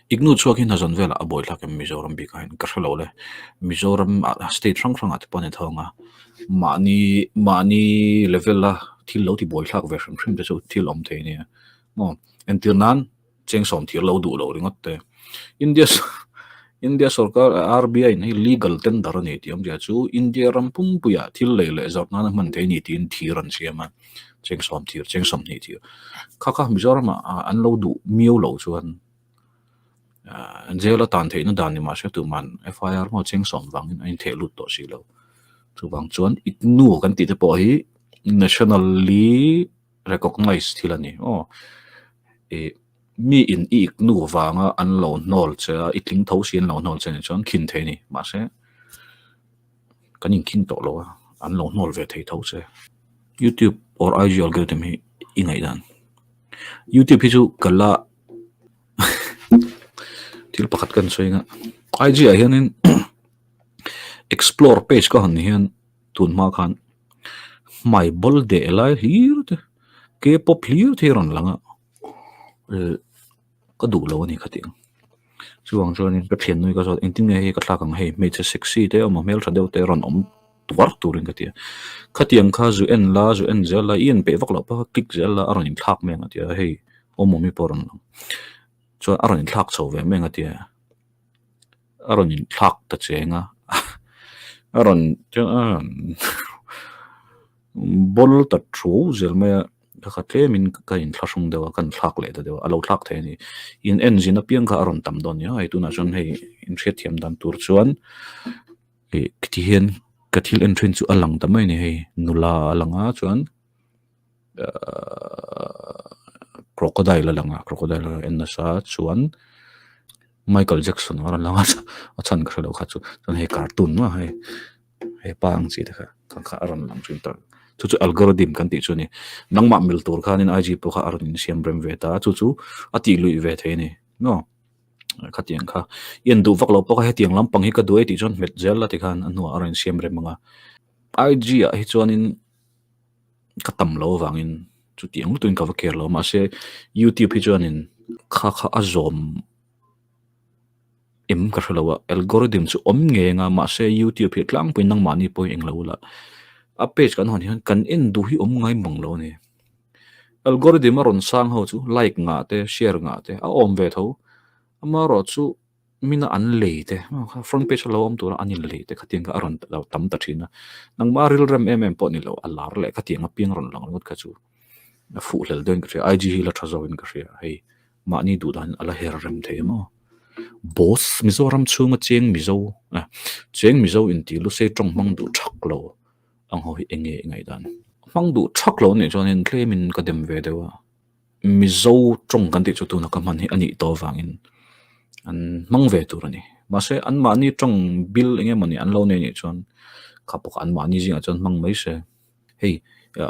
IGNOU chhuak hi hna zawn velah a buaithlak em Mizoram bikah hian ka hrelo le. Mizoram ah state hrang hrangah te pawh a ni thawng a, mahni mahni level a thil lo ti buaithlak ve hrim hrim te chu thil awm thei a nia maw. Entir nan cheng sawm thir lo duh lo ringawt te. India India sorkar RBI in hei legal tender a ni tih awmzia chu India ram pumpuiah thil lei leh zawrh nana hman thei a ni tiin thir an siam a, cheng sawm thir, cheng sawmhnih thir. Kha kha Mizoramah an lo duh miau loh chuan jail a tan theihna dan ni mahse tuman FIR maw cheng sawm vangin a intheh lut tawh si lo. Chuvang chuan IGNOU kan tih te pawh hi nationally recognize thil a ni aw. Ih mi in i ik nu vanga an lo hnawl che a, i tling tho si an lo hnawl che nih chuan khin thei a ni. Mahse kan inkhing tawh lo a, an lo hnawl ve thei tho che. YouTube or IG algorithm hi i ngaihdan. YouTube hi chu ka la thil pakhat kan sawi ang a, IG ah hianin explore page ka hawn hian tun hma khan hmai bawl deh lai hlir te K-pop hlir te hi a rawn lang a eh ka duh lo a ni khatiang chuvang chuanin ka thiannui ka zawt engtin nge hei ka thlak ang hei hmeichhe sexy te awm a hmeltha deuh te rawn awm tuar turin ka ti a khatiang kha zu en la zu en zel la i en peih vak loh pawh kha click zel la a rawn inthlak mai ang a ti a hei awm awm hi pawh a rawn lang chuan a rawn inthlak chho ve mai ang a ti a. a rawn inthlak ta cheng a a rawn bawl ta thu zel mai a ka kha tlemin ka inthlahrung deuh a ka inthlak leh ta deuh a a lo thlak thei a ni in en zin apiang kha a rawn tam dawn nia hei tunah chuan hei inhriatthiam dan tur chuan ih ti hian ka thil en thin chu a lang ta mai a ni hei nula a lang a chuan. Crocodile a lang a crocodile a en nasa chuan Michael Jackson a rawn lang a a chhan ka hrelo kha chu chuan hei cartoon maw hei hepa ang chi te kha kha kha a rawn lang thin ta chu chu algorithm kan tih chu a ni nangmah mil tur khanin IG pawh kha a rawn insiam rem ve ta chu chu a tih luih ve thei a ni maw khatiang kha i en duh vak loh pawh kha hetiang lampang hi ka duh e tih chuan hmet zel la tikhan a hnuah a rawn insiam rem ang a IG ah hi chuanin. Ka tam lo avangin chutiang lutukin ka va care lo mahse youtube hi chuanin kha kha a zawm em ka hrelo a algorithm chu awm ngei anga mahse youtube hi tlangpuiin nangmahni pawhin englo la a page kan hawn hian kan en duh hi awm ngai mang lo a ni algorithm a rawn sang ho chu like ngah te share ngah te a awm ve tho amaherawhchu. Mina an lei te front page a lo awm tura an in lei te khatiang kha a rawn lo tam ta thin a, nangmah rilrem em em pawh ni lo a lar leh khatiang apiang rawn lang ringawt kha chu a fuh hlel deuhin ka hria IG hi la tha zawkin ka hria hei mahni duh dan a la her rem thei em aw. Boss Mizoram chhunga cheng Mizo cheng Mizo inti lusei tawng hmang duh thak lo ang ho hi eng nge i ngaihdan? Hmang duh thak lo anih chuanin tlemin ka dem ve deuh a. Mizo tawng kan tih chu tuna ka hman hi a nih tawh avangin an hmang ve tur a ni. Mahse anmahni tawng bil eng emawni an lo nei anih chuan kha pawh kha anmahni zingah chuan hmang mai se. Hei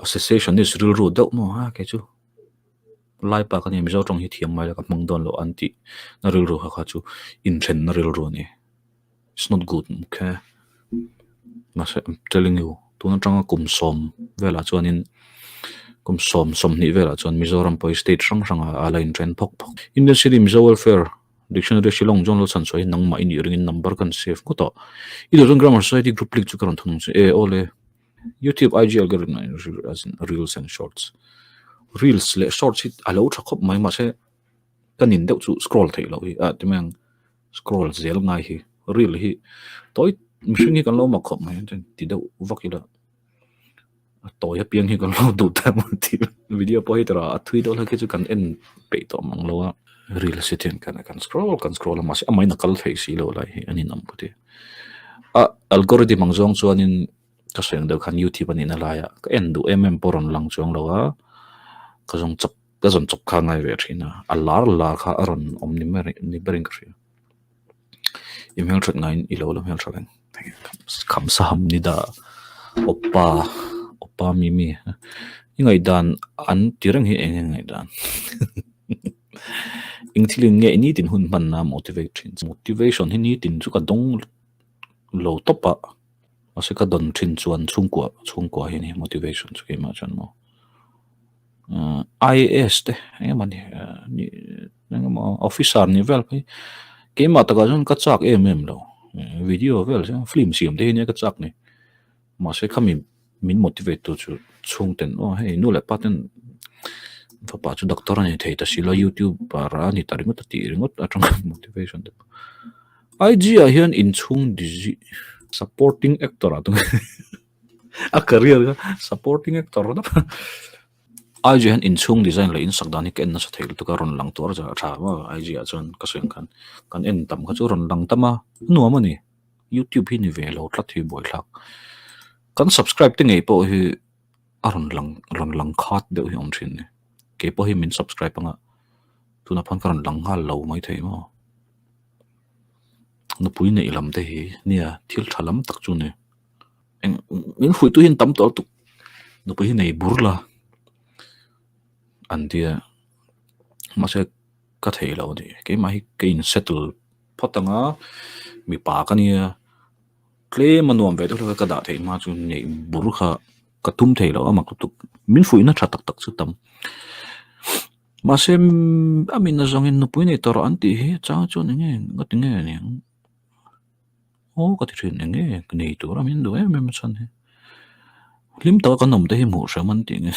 secessionist rilru deuh maw a kei chu lai pa ka nia Mizo tawng hi thiam mai la ka hmang dawn loh an tih na rilru kha kha chu inthenna rilru a ni. It's not good okay mahse I'm telling you tun atanga kum sawm velah chuanin kum sawm sawmhnih velah chuan Mizoram pawh hi state hrang hrangah a la inren phawk phawk. Indian City Mizo Welfare Dictionary Shillong John Lalchhanchhuah hi nangmah i nih ringin number kan save ngawt a i duh chuan Grammar Society group link chu ka rawn thun ang che e aw le YouTube IG algorithm as in reels and shorts reels leh shorts hi a lo tha khawp mai mahse ka nin deuh chu scroll theih loh hi ah ti mai ang. Scroll zel ngai hi reel hi tawi mihring hi kan lo mak khawp mai chuan ti deuh vak ila a tawi apiang hi kan lo duh ta emaw tih video pawh hi tawrh a thui deuh hlek hi chu kan en peih tawh mang lo a reel si thian kan kan scroll kan scroll a mahse amahin a kal theih si lo lai hi a ninawm ka ti a algorithm ang zawng chuanin ka sawi ang deuh khan youtube a nihna laiah ka en duh em em pawh a rawn lang chuang lo a ka zawng chawp. Ka zawn chawp kha ngai ve thin a, a lar lar kha a rawn awm ni mai ni berin ka hria. I hmelthat ngaiin i lo la hmeltha reng. Kham saham ni dah oppa oppa mi mi i ngaihdan an ti reng hi eng nge ngaihdan eng thil in nge nitin hun hman na motivate thin motivation hi nitin chu ka dawng lo tawp a mahse ka dawn thin chuan chhungkua chhungkua hi a ni motivation chu keimah chuan maw. IAS te eng emaw ni. Engemaw officer ni vel phei keimah takah chuan ka chak em em lo video vel chuan film siam te hi nia ka chak ni mahse khami min motivate tu chu chhungten aw hei nu leh pa ten fapa chu doctor a ni thei ta si lo youtuber a ni ta ringawt a tih ringawt atang motivation te pawh I_G ah hian inchhung supporting actor ah te a career kha supporting actor IG hian inchhung design leh insak dan hi ka en nasa thei lutuk a rawn lang tur a tha maw IG ah chuan ka sawi ang khan kan en tam kha chu rawn lang tam a nuam a ni youtube hi ni ve lo tlat hi buaithlak kan subscribe te ngei pawh hi a rawn lang rawn lang khat deuh hi a awm thin a ni keipawh hi min subscribe anga tunah pawh ka rawn lang nghal lo maithei maw nupui neih lam te hi nia thil tha lam tak chu a ni. Eng min hruaitu hian tam tawh lutuk nupui hi nei bur la an tia mahse ka thei lo a ni keimah hi ka in settle phawt ang a mipa ka nia tlem a nuam ve deuh hlek a ka dah theih hma chu neih bur kha ka tum thei lo a mak lutuk min fuihna tha tak tak chu tam mahse a min azawngin nupui nei tawh rawh an tih hi chang chuan eng nge nga ti nge aniang. Aw ka ti thin eng nge ka nei tur a min duh em em a chhan hi hlim taka kan awm te hi hmuh hram an tih nge.